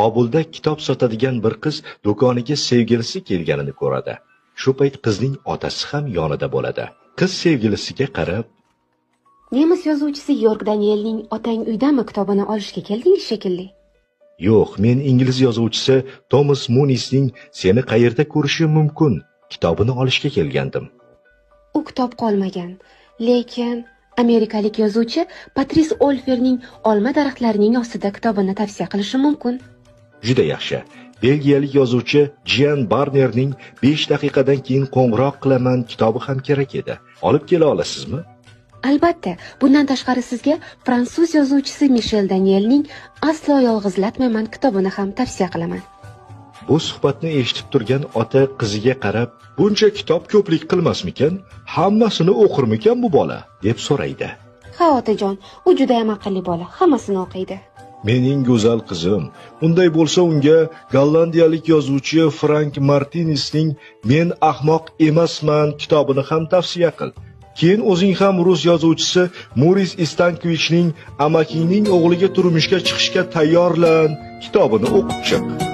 Qobulda kitob sotadigan bir qiz do'koniga sevgilisi kelganini ko'radi. Shu payt qizning otasi ham yonida bo'ladi. Qiz sevgilisiga qarab: Nemis yozuvchisi Yorg Danielning "Otang uydami" kitobini olishga keldingiz shekilli. "Yo'q, men ingliz yozuvchisi Tomas Munisning "Seni qayerda ko'rishim mumkin" kitobini olishga kelgandim." U kitob qolmagan, lekin amerikalik yozuvchi Patris Olferning "Olma daraxtlarining ostida" kitobini tavsiya qilishim mumkin. "Juda yaxshi. Belgiyalik yozuvchi Jian Barnerning "5 daqiqadan keyin qo'ng'iroq qilaman" kitobi ham kerak edi. Olib kela olasizmi?" Albatta, bundan tashqari sizga fransuz yozuvchisi Mishel Danielning "Aslo yolg'izlatmayman" kitobini ham tavsiya qilaman. Bu suhbatni eshitib turgan ota qiziga qarab: "Buncha kitob ko'plik qilmasmikan? Hammasini o'qirmikan bu bola?" deb so'raydi. Ha, otajon, u judayam aqlli bola, hammasini o'qiydi. "Mening go'zal qizim, unday bo'lsa unga gollandiyalik yozuvchi Frank Martinisning "Men ahmoq emasman" kitobini ham tavsiya qil. Keyin o'zing ham rus yozuvchisi Moris Istankovichning "Amakingning o'g'liga turmushga chiqishga tayyorlan" kitobini o'qib chiq."